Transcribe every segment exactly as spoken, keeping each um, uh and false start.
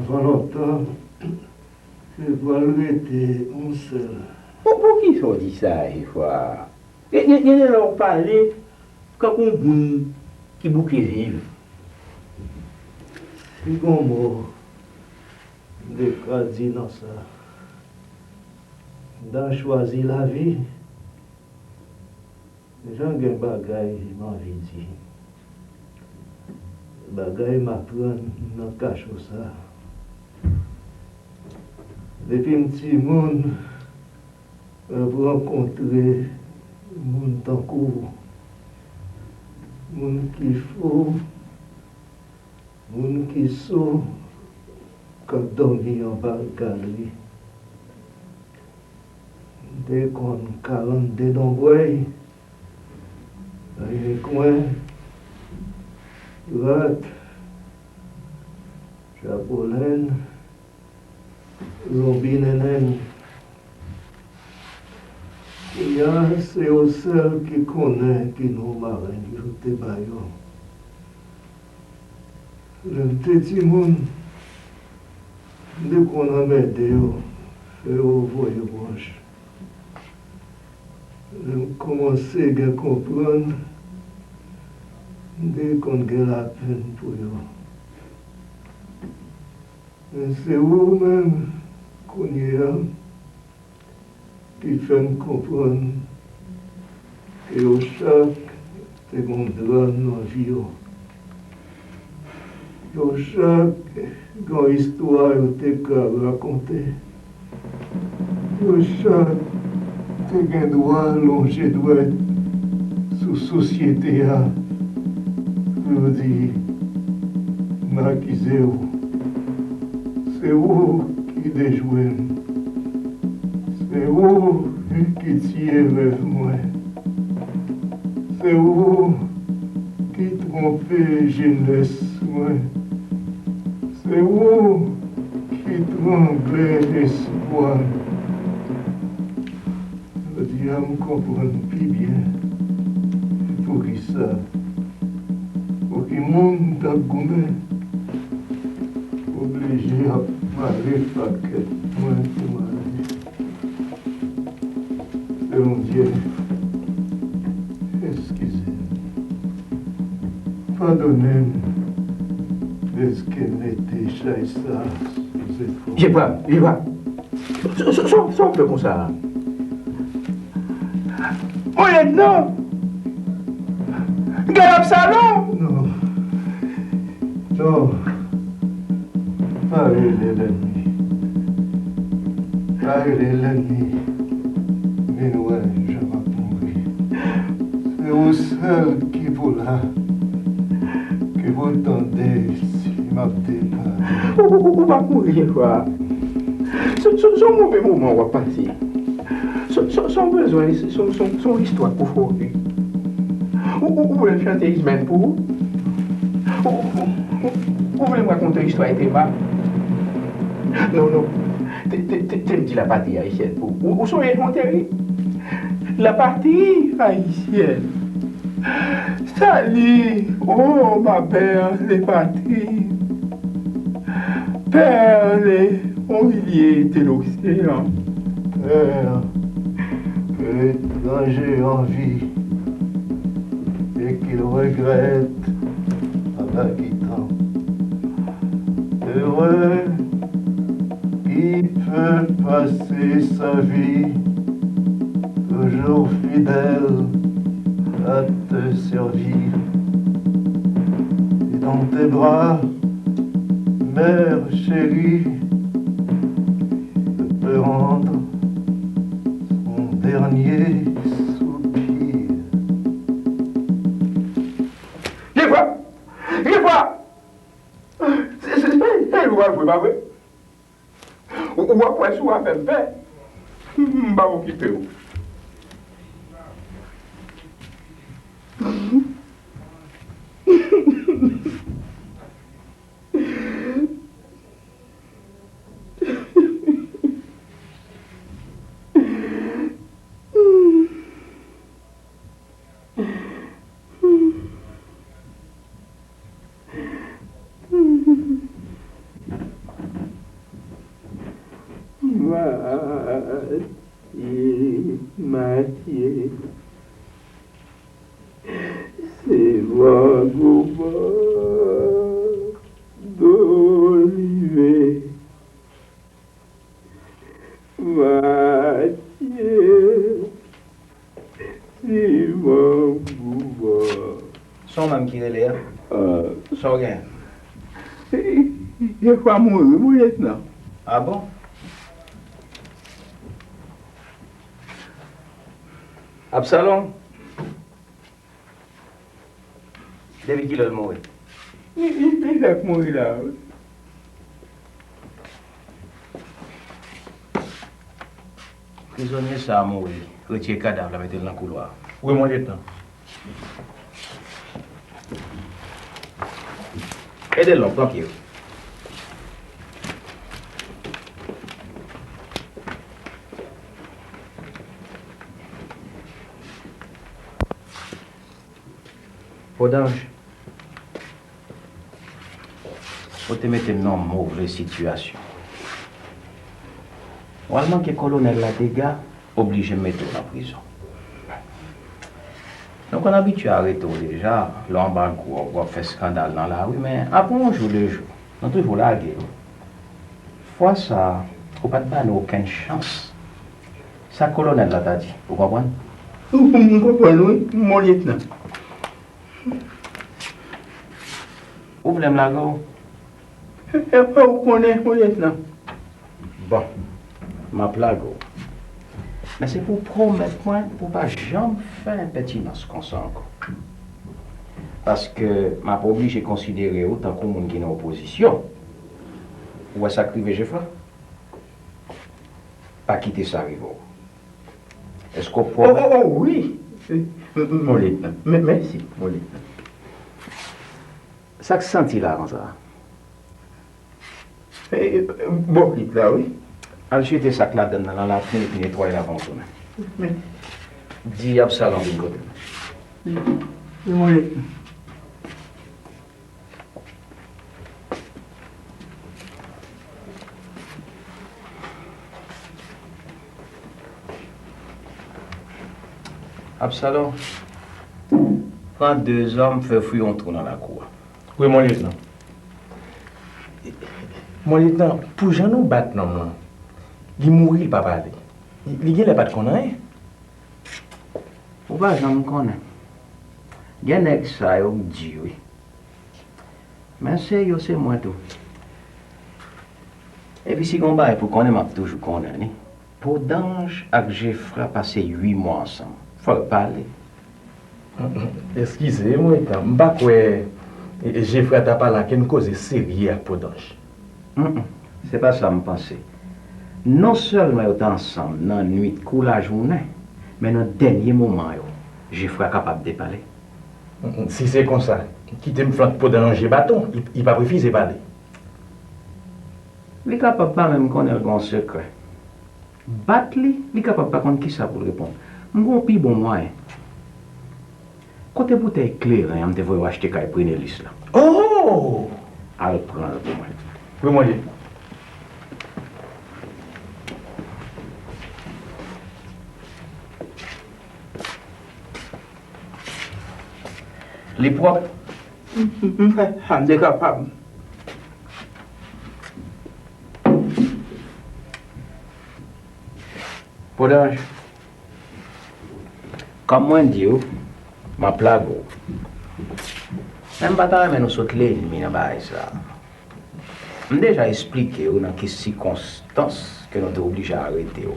Avan lontan, se pral rete yon sèl. Pou, poukisa w di sa, Jefwa? Gen, gen, gen de lè w pale kankou yon moun ki bouke viv. Si gon mo m te ka di nan sa, m ta chwazi lavi. Jan gen bagay m anvi di, bagay m aprann nan kacho sa. Depi m timoun, m ap rankontre moun tankou w, moun ki fou, moun ki sou, k ap dòmi anba galri. M te konn kalannde donbwèy, reyikwen, rat, chapo lenn, zonbi nennenn. Kounye a, se yo sèl ki konnen ki non marenn yo te ba yo. Lè m te timoun, m te konn anmède yo, fè yo voye wòch. Lè m kòmanse gen konprann, m te konn gen lapenn pou yo. Men se ou menm, kounye a, ki fè m konprann ke yo chak te gen yon dram nan vi yo. Yo chak gen yon istwa yo te ka rakonte. Yo chak te gen dwa lonje dwèt sou sosyete a pou yo di, "M akize w." Se ou ki dejwe m. Se ou ki tiye rèv mwen. Se ou ki twonpe jenès mwen. Se ou ki trangle espwa m. Jodi a, m konprann pi byen poukisa pou ki moun t ap goumen oblije ap mare pakèt mwen pou m ale. Bondye, eskize m. Padone m dèske mete chay sa sou zepòl. Jefwa, Jefwa. Sa, sa, sa, sa w fè konsa a? Mon lètnan! Gad Absalon! Non. Non. Pa rele lènmi. Pa rele lènmi. Vin wè jan m ap mouri. Se ou sèl ki pou la, ki pou tande si m ap deklare. Ou, ou, ou, ou p ap mouri, Jefwa. Se, se, se yon move moman w ap pase. Se, se, se yon bezwen, se, se, se, se yon istwa pou fòme. Ou, ou, ou vle m chante Izmèn pou ou? Ou, ou, ou, ou vle m rakonte istwa Etema? Non, non. Te, te, te, te m di lapatri ayisyèn pou ou. Ou, ou sonje jan w te ri? Lapatri ayisyèn. Salut, oh ma belle patrie, perle au milieu de l'océan. Pè, ke etranje anvi e ke l regrèt an la kitan. Heureux qui peut passer sa vie toujours fidèle à te servir. Et dans tes bras, mère chérie, peut rendre son dernier soupir. Jefwa! Jefwa! Se, se, se, se Jefwa vre, pa vre? Ou, ou ap wè si w ap fè m pè. M p ap okipe w. Matye, Matye, se Mangouman, Dolive, Matye, Ti Mangouman. Se w menm ki rele a? Ah. Sa w gen? Jefra mouri, mon lyetnan. Ah bon? Absalon? Depi kilè l mouri? Li, li, li fèk mouri la, wi. Prizonye sa a mouri. Retire kadav la, mete l nan koulwa. Wi, mon lyetnan. Ede l non, pran pye yo. Podanj, ou te mete m nan yon move sitiyasyon. W al manke kolonèl la dega, oblije m mete w nan prizon. Nou konn abitye arete w deja, lè w anba gwo, w ap fè eskandal nan lari, men apre yon jou, de jou, nou toujou lage w. Fwa sa a, ou pa t ba nou okenn chans. Sa kolonèl la ta di, ou konprann? M, m, m konprann, wi, mon lyetnan. Ou vle m lage w? E, e, ou konnen, mon lyetnan. Bon, m ap lage w. Men se pou w pwomèt mwen pou w pa janm fè enpètinans konsa ankò. Paske m ap oblije konsidere w tankou moun ki nan opozisyon. Ou wè sa k rive Jefra? Pa kite sa rive w. Èske w pwomèt? Oh, oh, oh, wi. M, m, mon lyetnan. M, mèsi, mon lyetnan. Sa k santi la konsa? E, e, bòkit la, wi. Al jete sa k ladann nan nan latrin epi netwaye l avan w tounen. Men. Di Absalon vin kote m. Wi, wi, mon lyetnan. Absalon, pran de zòm, fè fouye yon twou nan lakou a. Wi, mon lyetnan. Mon lyetnan, pou jan nou bat nonm lan, li mouri, li pa pale. Li, li genlè pa t konn anyen. Ou pa janm konnen. Gen nèg sa yo k di wi. Men se yo, se mwen tou. Epi si gen yon bagay pou konnen, m ap toujou konnen li. Podanj ak Jefra pase uit mwa ansanm. Fò yo pale. Eskize mwen, m pa kwè, e, Jefra ta pale ankenn koze serye ak Podanj. Mm, mm. Se pa sa m panse. Non sèlman yo t ansanm nan nuit kou lajounen, men nan dènye moman yo, Jefra kapab depale. Mm, mm. Si se konsa, kite m flank Podanj yon je baton, li, li p ap refize pale. Li kapab pa menm konnen l gen yon sekrè. Bat li, li kapab pa konn kisa pou l reponn. M gen yon pi bon mwayen. Kote boutèy kleren an m te voye w achte kay Prenelis la? Oh! Al pran l pou mwen. Wi, mwen li. Li pwòp? M, m, m fè sa m te kapab. Podanj, kòm mwen di w, m ap lage w. Men m pa ta renmen nou sot lènmi nan bagay sa a. M deja esplike w nan ki sikonstans ke nou te oblije arete w.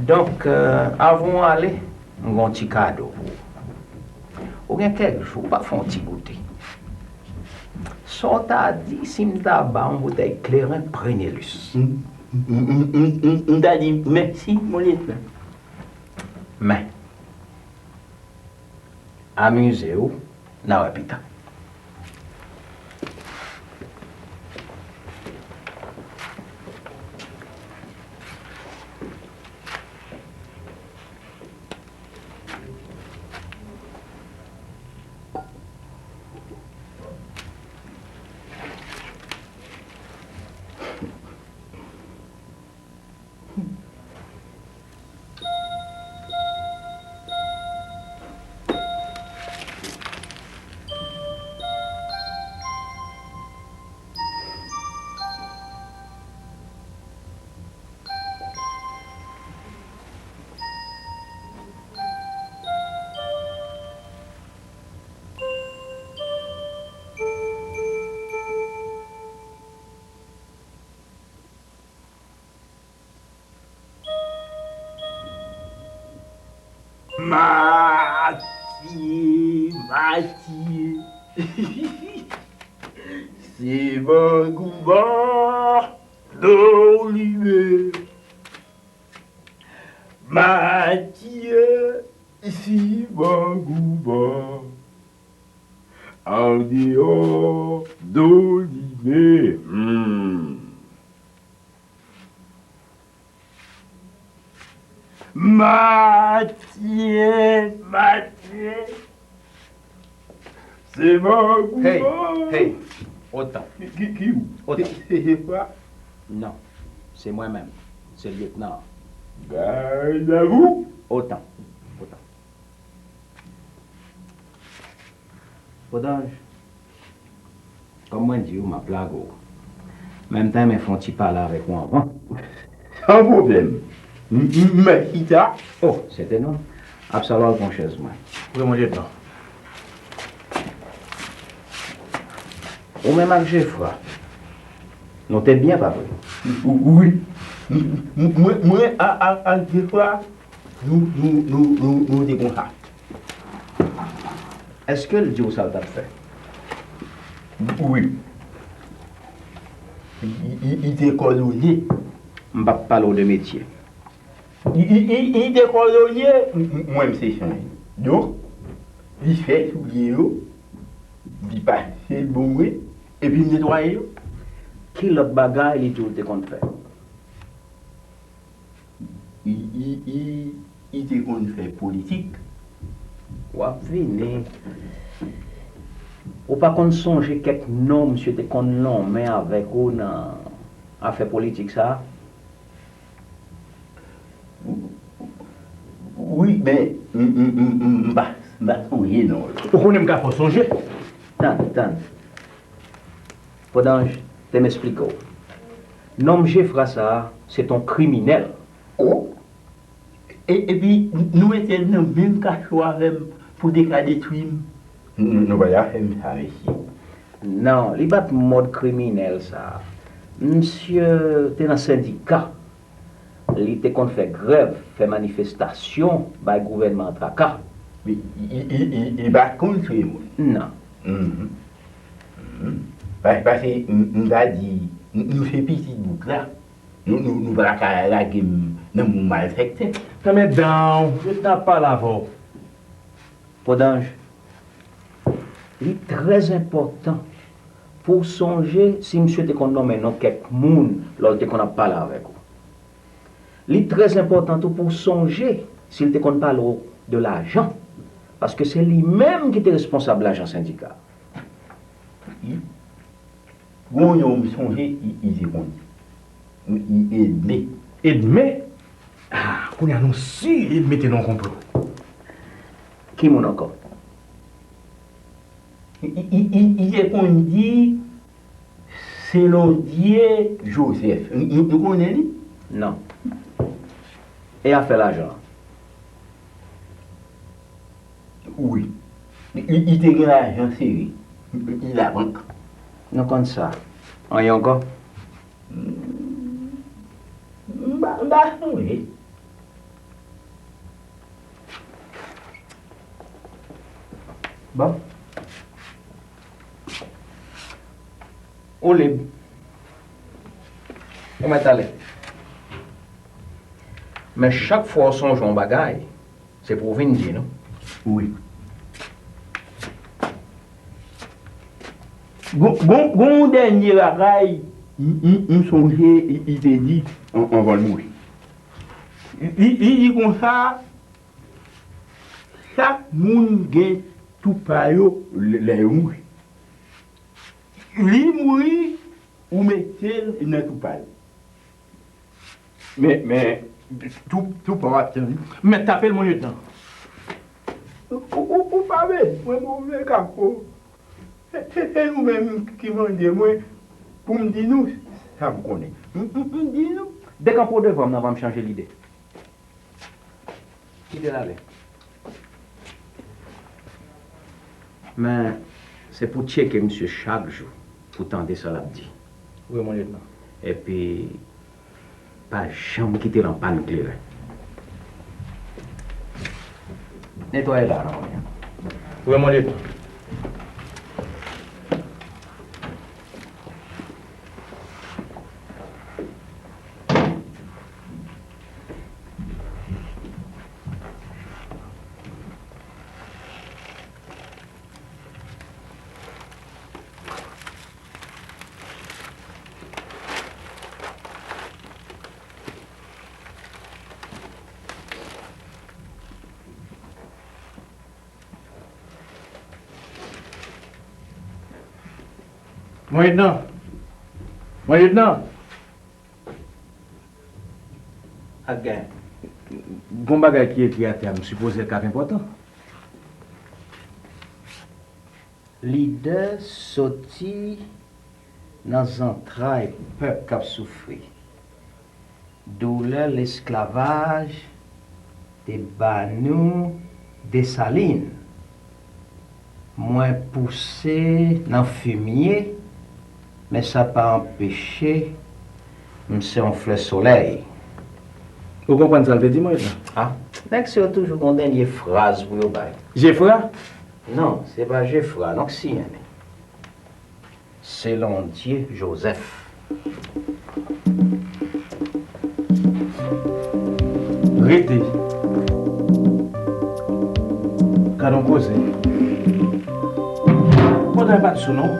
Donk, eh, avan w ale, m gen yon ti kado pou ou. Ou gen kèk jou, ou pa fè yon ti goute. Sa w ta di si m ta ba w yon boutèy kleren Prenelis? M, m, m, m, m, m, m ta di mèsi, mon lyetnan. Men, amize w, n a wè pita. Matye, Matye. Se mangouman Dolimen. Matye, se mangouman andeyò Dolimen. Hmm. Matye, Matye. Se mangouman. Hey, hey, otan. Ki, ki, ki ou? Otan. Se, se Jefra? Non, se mwen menm. Se lyetnan an. Gad avou. Otan. Otan. Podanj, kòm mwen di w, m ap lage w. Men m ta renmen fè yon ti pale avèk ou anvan. San pwoblèm. M, m, m mèt chita. Oh, sètènman. Absalò, al pran chèz mwen. Wi, mon lyetnan. Ou menm ak Jefra, nou te byen, pa vre? Wi. M, m, mwen, mwen a, a, ak Jefra, nou, nou, nou, nou, nou te konsa. Èske l di w sa l t ap fè? Wi. Li, li, li te kòdone. M p ap pale w de metye. Li, li, li, li te kòdone, m, m, mwen m se chanje. Donk, li fè soulye yo, li pase l bon vre, epi m netwaye yo. Ki lòt bagay li di w l te konn fè? Li, li, li, li te konn fè politik. W ap vini. Ou pa konn sonje kèk non misye te konn nonmen avèk ou nan afè politik sa a? Wi, men m, m, m, m, m pa, m pa sonje non yo. Ou konnen m ka fè w sonje. Tann, tann. Podanj, te m esplike w. Nonm Jefra sa a, se t on kriminèl. Oh! E, epi, n, nou mete l nan menm kacho avè m pou te ka detwi m. N, nou pa ta fè m sa, mesye. Non, li pa t mòd kriminèl sa. Misye te nan sendika. Li te konn fè grèv, fè manifestasyon, bay gouvènman an traka. Li, li, li, li, li pa t konn tiye moun. Non. Mhm. Mhm. Pa, paske m, m ta di, n, nou se pitit bouk la. Nou, nou, nou pa ka lage m nan men malfektè. Fèmen dan w, yo t ap pale avè w. Podanj, li trè enpòtan pou w sonje si misye te konn nonmen non kèk moun lè w te konn ap pale avèk ou. Li trè enpòtan tou pou w sonje si l te konn pale w de lajan, paske se li menm ki te responsab lajan sendika. Gon yon m sonje, li, li te konn di, li Edme. Edme? Ah, kounye a nou si Edme te nan yon konplo. Ki moun ankò? Li, li, li, li te konn di Selondye Joseph. Nou, nou, nou konnen li? Non. E afè lajan an? Wi. Li, li, li te gen lajan sere. Li labank. Nou konn sa. Anyen ankò? M pa, m pa sonje. Bon. Ou lib. Ou mèt ale. Men chak fwa w sonje yon bagay, se pou w vin di nou. Wi. Gon, gon, gon yon dènye bagay, m, m, m sonje li, li te di an, anvan l mouri. Li, li di konsa, chak moun gen twoup pa yo lè, lè yo mouri. Li mouri, ou mete l nan twoup pa l. Men, men, twoup, twoup pa w ap tann. Mèt tape l, mon lyetnan. Ou, ou, ou pa bezwen move kapo. Se, se, se nou menm ki mande mwen pou m di nou sa m konnen. M, m, m di nou. Dekanpe w devan m nan, anvan m chanje lide. Kite l ale. Men, se pou w tcheke misye chak jou, pou w tande sa l ap di. Wi, mon lyetnan. Epi, pa janm kite l an pàn kleren. Netwaye la, non, kounye a. Wi, mon lyetnan. Mon lyetnan! Mon lyetnan! Ak gen. Gon bagay ki ekri atè a, m sipoze l ka enpòtan. Lidè soti nan zantray pèp k ap soufri. Doulè lesklavaj te ba nou Desalin. Mwen pouse nan fimye, men sa pa anpeche m se yon flè solèy. Ou konprann sa l te di, mon lyetnan? A, nèg sa yo toujou gon dènye fraz pou yo bay. Jefra? Non, se pa Jefra, non, k siyen li. Selondye Jozèf. Rete. Gad on koze. Pòtay pa t sou non.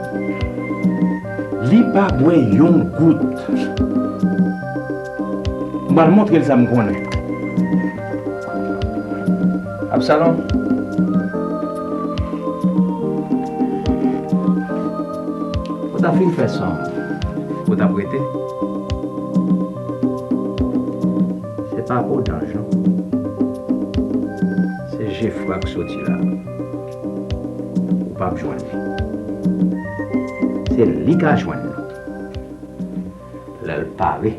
Li pa bwè yon gout. M pral montre l sa m konnen. Absalon, ou ta fin fè sa, ou t ap rete? Se pa Vodanj, non. Se Jefra k soti la. Ou p ap jwenn li. Se li k a jwenn nou lè l pare.